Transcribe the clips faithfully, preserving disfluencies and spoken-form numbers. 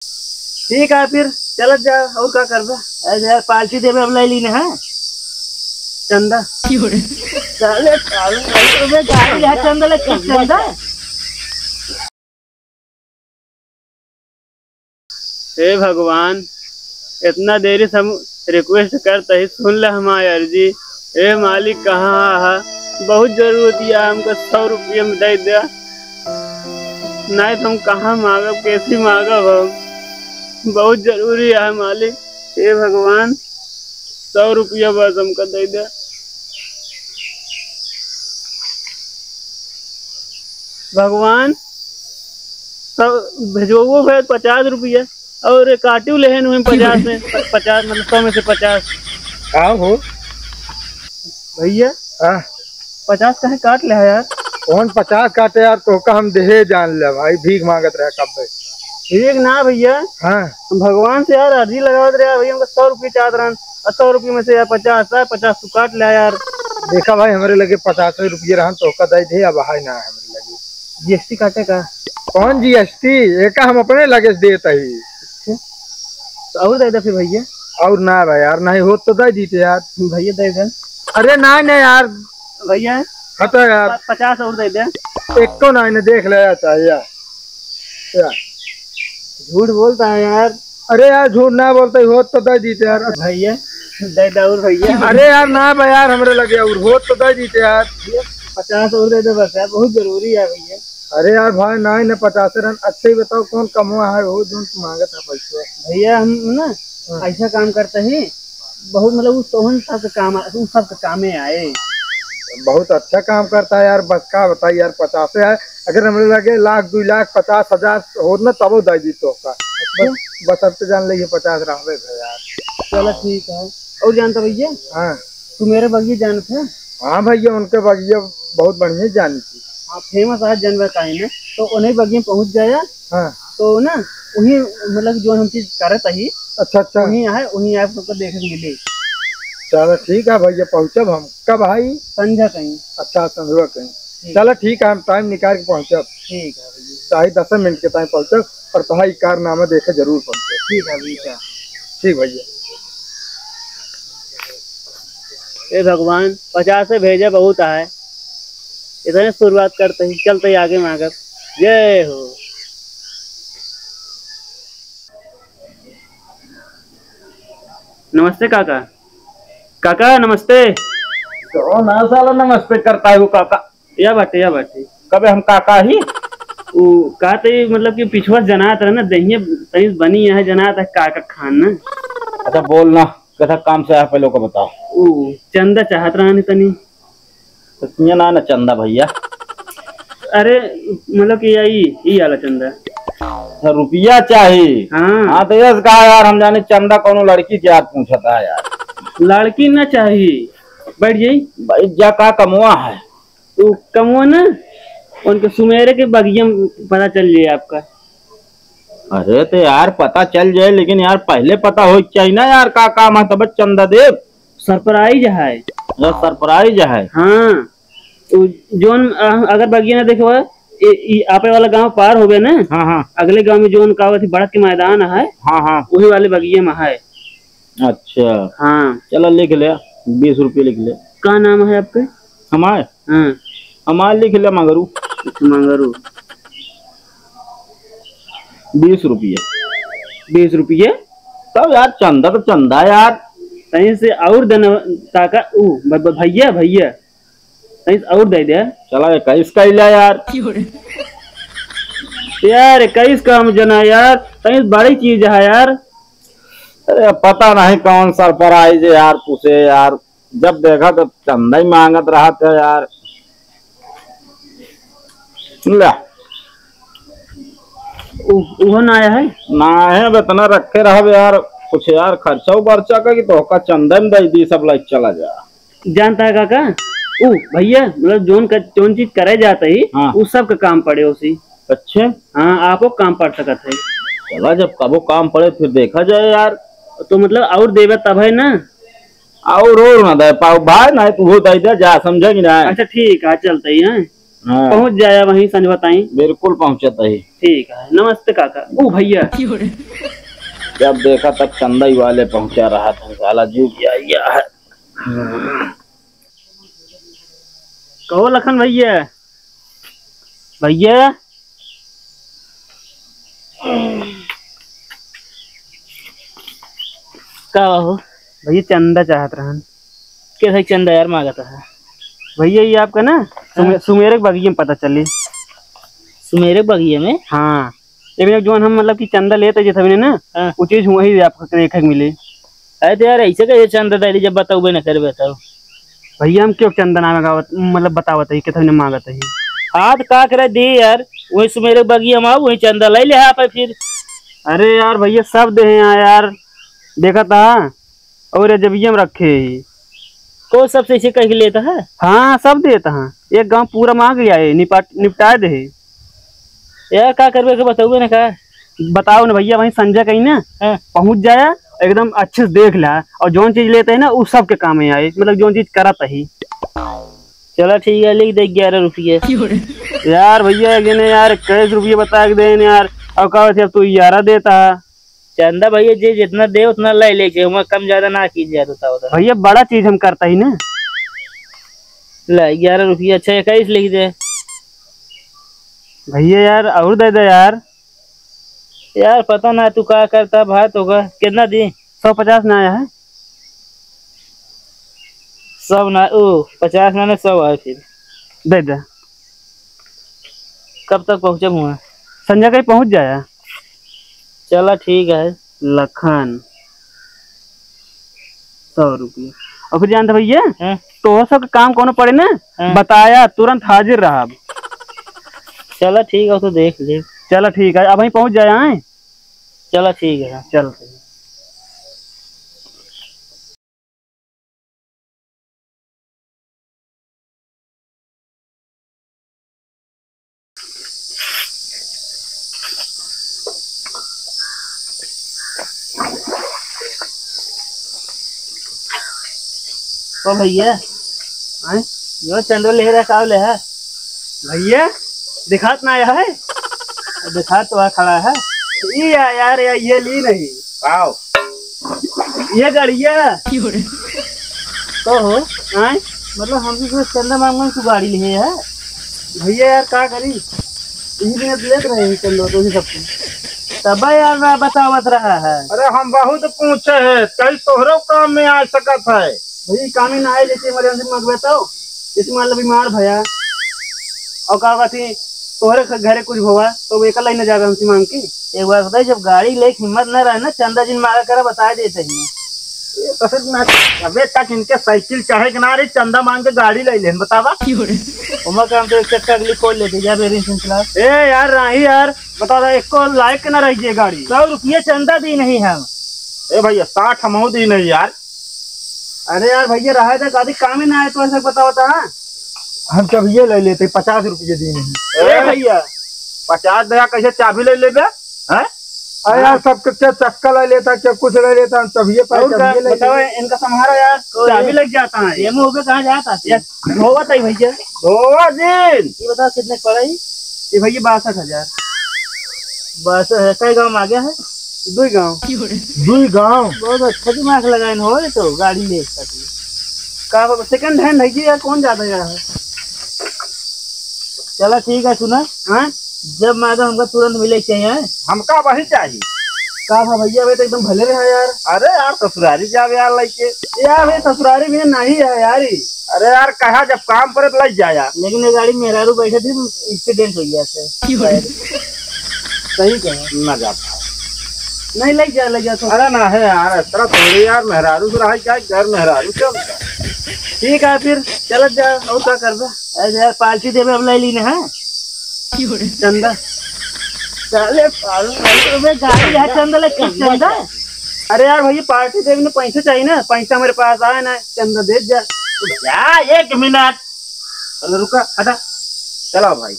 ठीक है, फिर चलत जा, और का करबे? अरे यार, पार्टी देबे, अब ले लीने है चंदा। साले, साले, अबे गाड़ी है, चंदा ले, चंदा। हे भगवान, इतना देरी से हम request करत ही, सुन ले हमारी अर्जी। हे मालिक, कहाँ है? बहुत जरूरत है, हमको सौ रुपये में दे दे, नहीं तो हम कहाँ मांगब, कैसे मांगब हम? बहुत जरूरी है मालिक। हे भगवान, सौ रुपया बस हमका दे दे। भगवान, सब भेजवो है पचास रुपया, और काटियो लेहन हुए पचास में, प-, पचास, मतलब, सौ में से पचास। का हो? भैया, हाँ। पचास काहे काट ले है यार? कौन पचास काटे यार, तोहका हम देहे जान ले भाई, भीख मांगत रहे कब से। भीख ना भैया, हाँ। हम भगवान से यार अर्जी लगावत रहे भैया, हमका सौ रुपये चाहत रहन, और सौ रुपये में से यार पचास है, पचास तू काट ले यार। देखा भाई, हमरे लगे पचास रुपये रहन, तोहका दे दे, अब है ना हमरे लगे। जीएसटी काटे का? कौन जीएसटी? एका हम अपने लगे से देत ही। अच्छा, तो और दे दे फिर भैया। और ना भाई यार, नहीं होत तो दे दीते यार। भैया दे दे। अरे ना, ना यार। भैया, हाँ तो यार। प-, पचास और दे दे। एक तो ना, इन्हें देख ले यार, चाहे यार। यार। झूठ बोलता है यार। अरे यार, झूठ ना बोलते, होत तो दे दीते यार। भैया, दे दे और भैया। अरे यार, ना भाई यार, हमरे लगे और होत तो दे दीते यार। भैया, पचास और दे दे बस यार, बहुत जरूरी है भैया। अरे यार भाई, ना, ना पचास रहन, अच्छा ही बताओ कौन कमवा है वो जोन तू मांगत है पैसा? भैया, हम ना हाँ। ऐसा काम करते ही, बहुत, मतलब, उ तोहन सबके काम आ-, उ सबके कामे आए। बहुत अच्छा काम करता है यार, बस का बताई यार, पचासे है, अगर हमरे लगे लाख, दुई लाख, पचास हजार होत ना, तबो दे दी तोहका। बस, बस अब तो जान ले, ये पचास रहबे भे यार। चलो ठीक है। और जानता भैया? हाँ। तू मेरे बगिया जानत है? हाँ भैया, उनके बगिया बहुत बढ़िया जानी थी। हाँ, famous आज जानबे काहे ना, तो उन्हीं बगिया पहुँच जाया। हाँ। तो ना, वहीं, मतलब, जो हम चीज करत ही, अच्छा, अच्छा। वहीं आए, वहीं आए, सबको देखे के मिले। चलो ठीक है भैया, पहुँचब हम। कब आई? संझा कहीं। अच्छा, संझा कहीं। ठीक। चलो ठीक है, हम time निकाल के पहुँचब। ठीक है भैया। चाहे दस मिनट के time पहुँचब, और तोहाई कारनामा देखे जरूर पहुँचब। ठीक है भैया। ठीक भैया। ए भगवान, पचासे भेजे बहुत है, इतने शुरुआत करते ही, चलते ही आगे मांगब। जय हो। नमस्ते काका। काका नमस्ते। तो ना साला नमस्ते करता है वो काका। या बाटे, या बाटे। कबे हम काका ही? उ, का ते, मतलब कि पिछुआ से जनात रहे ना, देहिए तनी बनी है, जनात है काका खान ना। अच्छा बोल ना, कैसा काम से आया पहले ओका बताओ। उ, चंदा चाहत रहा नहीं तनी। तो किया ना, ना चंदा भैया। अरे, मतलब कि यही, यही आला चंदा। अच्छा, रुपया चाही? हाँ। हाँ, तो यस कहा यार, हम जाने चंदा कौनो लड़की के यार पूछता है यार। लड़की ना चाही, बैठ जाई। भाई, जा का कमवा है? उ कमवा ना, उनके सुमेरे के बगिया में पता चल जाए आपका। अरे तो यार, पता चल जाए, लेकिन यार, पहले पता हो चाहिए ना यार, का काम है, तब चंदा देव। Surprise है। अच्छा, surprise है। हाँ, उ जोन, अ, अगर बगिया ना देखो, ए, ई आपे वाला गांव पार होबे ना, हाँ, हाँ। अगले गांव में जोन का होती बड़ा के मैदान है, हाँ, हाँ। वही वाले बगिया में है। अच्छा। हाँ। चला लिख ले, बीस रुपये लिख ले। का नाम है आपके? हमारे? हाँ। हमारे लिख ले मंगरू। अच्छा, मंगरू। बीस रुपये। बीस रुपये? तब यार चंदा तो चंदा यार। कहीं से और देना ताका, ऊ, भ-, भ-, भैया, भैया। कहीं से और दे दे। चला इक्कीस का ही ले यार। यार, इक्कीस का हम जना यार, कहीं बड़ी चीज है यार। अरे, पता नहीं कौन surprise है यार, पूछे यार, जब देखा तो चंदा ही मांगत रहा था यार। ले। उ-, उहो ना आया है? ना है, अब इतना रखे रहब यार, कुछ यार खर्चा बर्चा का कि तोहका चंदा में दे दी, सब लाइक चला जा। जानता है काका, उ भैया, मतलब, जोन क-, जोन चीज करे जात ही, हाँ। उ सब का काम पड़े उसी। अच्छे? हाँ, आपो काम पड़ सकत है। चला, जब कबो काम पड़े, फिर देखा जाए यार। तो मतलब, और देवे तब है ना? और, और ना दे पाओ भाई, नहीं तो वो दे दे जा, समझे कि नहीं? अच्छा, ठीक है, चलते ही हैं। हाँ। पहुँच जाया वहीं संझा ताईं। बिल्कुल पहुँचत ही। ठीक है, नमस्ते काका। ओ भइया। जब देखा तब चंदई वाले पहुँचा रहा था, साला जुग जाइया है। कहो लखन भइया, भइया। का हो? भइया चंदा चाहत रहन। कैसे चंदा यार मांगत है? भइया ये आपका ना सुमे-, हाँ। सुमेरे के बगिया में पता चली। सुमेरे के बगिया में? हाँ। एक जौन हम मतलब कि चंदा लेते जे थविने ना, हाँ। वो चीज वही आपको देखे के मिली। अरे तो यार, ऐसे कैसे चंदा दे दी जब बताओ ना करबे तो? भइया हम क्यों चंदा ना लगावत, मतलब बतावत ही, कितना मांगत ही। हाँ तो का करे दी यार, वही सुमेरे बगिया में आओ, वही चंदा ले ले आप फिर। अरे यार भइया सब दे हैं यहाँ यार, देखा था और ये जबिया में रखे ही। को सबसे इसे कह के लेता है? हाँ सब देता है, एक गांव पूरा मांग लिया है, निपट निपटा दे है। यार का करबे के बताओ ना का? बताओ ना भइया, वहीं संझा कहीं ना हाँ। पहुँच जाया, एकदम अच्छे से देख ला और जौन चीज लेते हैं ना वो सबके काम में आए, मतलब जौन चीज करत ही। चला ठीक है, लिख दे ग्यारह रुपये। यार भइया एक जने यार इक्कीस रुपये बता के देन यार, और कहा थे अब तू ग्यारह देता है। चंदा भइया जे जितना दे उतना ले ले के, वहाँ कम ज्यादा ना की ज्यादा होता होता। भइया बड़ा चीज हम करता ही ना। ले ग्यारह रुपये, अच्छा इक्कीस लिख दे। भइया यार और दे दे यार। यार पता ना तू का करता भाई, तो का कितना दी? सौ पचास ना आया है। सौ ना, ओ पचास ना, ना सौ आए फिर। दे दे। कब तक पहुँचे हुआ? संझा कहीं पहुँच जाया। चला ठीक है। लखन, सौ रुपया। और फिर जानते भइया, हैं? तोहर सब के काम कोनो पड़े ना, हैं? बताया, तुरंत हाजिर रहब। चला ठीक है, तो देख ले। चला ठीक है, अब वहीं पहुँच जाए, आए? चला ठीक है। चल। ओ भइया, आय? यो चंदो ले रहा, का ले है? भइया, दिखात ना आया है? दिखात तो आ खड़ा है। ई या-, यार, या-, ये ली नहीं। आओ। ये गड़िया। तो हो, आय? मतलब, हमसे तो चंदा मांग मांग तू गाड़ी लिए है। भइया, यार, का करी? इही दिन लेत रहे हैं चंदा, तो ही सबको। तब यार, ना बतावत रहा है। अरे, हम बहुत पूछे हैं, कई तोहरो काम में आ सकत है। भइया, काम ही ना आए, जैसे इमरजेंसी में बताओ, जैसे मान लो बीमार भया, और का कहती, तोहरे घ-, घरे कुछ भवा, तो वो एकला ही न जावे हमसे मांग के। एक बार बताई, जब गाड़ी लेके हिम्मत न रहे ना, चंदा जिन मांगा करा, बताए देते ही। ये तो फिर ना, अबे तक इनके साइकिल चाहे के ना रही, चंदा मांग के गाड़ी ले लेन, बतावा। क्यों रे? ओमा काम तो एक चक्का अगली खोल लेते, जा बेरिंग से चला। ए यार, राही यार, बता दे, एको लायक ना रही ये गाड़ी। सौ रुपये चंदा दी नहीं हम। ए भइया, साठ हमहू दी नहीं यार। अरे यार भइया, रहा था, गाड़ी काम ही ना आए, तो ऐसे बताओ था। हम चाबिये ले लेते, पचास रुपये दी नहीं। ए भइया, पचास दया कैसे चाबी ले लेबे? हैं? अरे यार, सब के, के चक्का ले लेता, के कुछ ले लेता, हम चाबिये पाए, और का? चाबिये ले बताओ, लेते। इनका संभालो यार, कोई चाबी लग जाता है। ये मुंह पे कहाँ जाता है? ये धोवत है भइया। धोवा दिन। ये बताओ कितने पड़ा है? ये भइया बासठ हजार। बासठ है, कई गांव में आ गया है? दुई गांव। दुई गांव? बहुत अच्छा दिमाग लगाइन हो, ये तो गाड़ी ले सकती। का बाबा, second hand है कि या कौन ज्यादा गया है? चला ठीक है, सुना, हाँ? जब मांगा हमका तुरंत मिले चाहिए, हैं? हमका वही चाहिए। का बा भइया, अबे तो एकदम भले रहा यार। अरे यार, ससुरारी जावे यार लइके। यार, ये ससुरारी भी नहीं है यार, ये। अरे यार, कहा जब काम पड़े तो लइ जाया। लेकिन ये गाड़ी मेहरारू बैठे थे, accident हो गया था। क्यों रे? सही कहा। ना जा पाए। नहीं, लइ जा, लइ जा तो। अरे ना है यार, इस तरह थोड़ी यार, मेहरारू से रहा क्या, घर मेहरारू चलता। ठीक है, फिर चलत जा, और का करबे? अरे यार, पार्टी देबे, अब ले ली ना, हैं? क्यों रे? चंदा। साले पागल, अबे गाड़ी है, चंदा ले, चंदा। अरे यार भइया, पार्टी देबे ना, पैसा चाहिए ना, पैसा मेरे पास आए ना, चंदा दे जा। जा, एक मिनट। अरे रुका, हटा। चलाओ भाई।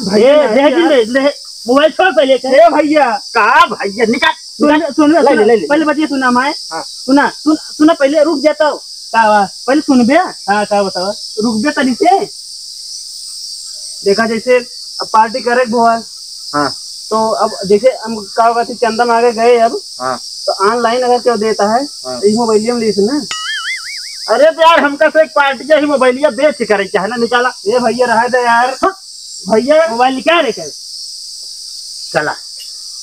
भइया, ए, नहीं दे यार। दे, दे। मोबाइल छोड़ पहले, चल। ए भइया। का भइया, निकाल, सुन, निकाल। सुन, ले, सुन, ले, ले, ले। पहले बतिया सुना, माए। हाँ। सुना, सुन, सुना, पहले रुक जाता हो। का बा? पहले सुनबे। हाँ, का बतावा? रुकबे तनी से। देखा जैसे अब पार्टी करे के भवा। हाँ। तो अब जैसे हम का होगा थी चंदा मांगे गए अब। हाँ। तो ऑनलाइन अगर क्यों देता है हाँ। तो ये मोबाइल में लीस ना। अरे तो यार हमका से एक पार्टी के ही मोबाइलिया बेच के करे चाहे ना निकाला। ए भैया रहे दे यार। भैया मोबाइल निकाल रे कर। चला।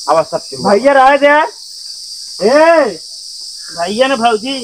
अब सब चीज भैया रहे दे यार। ए भैया ने भौजी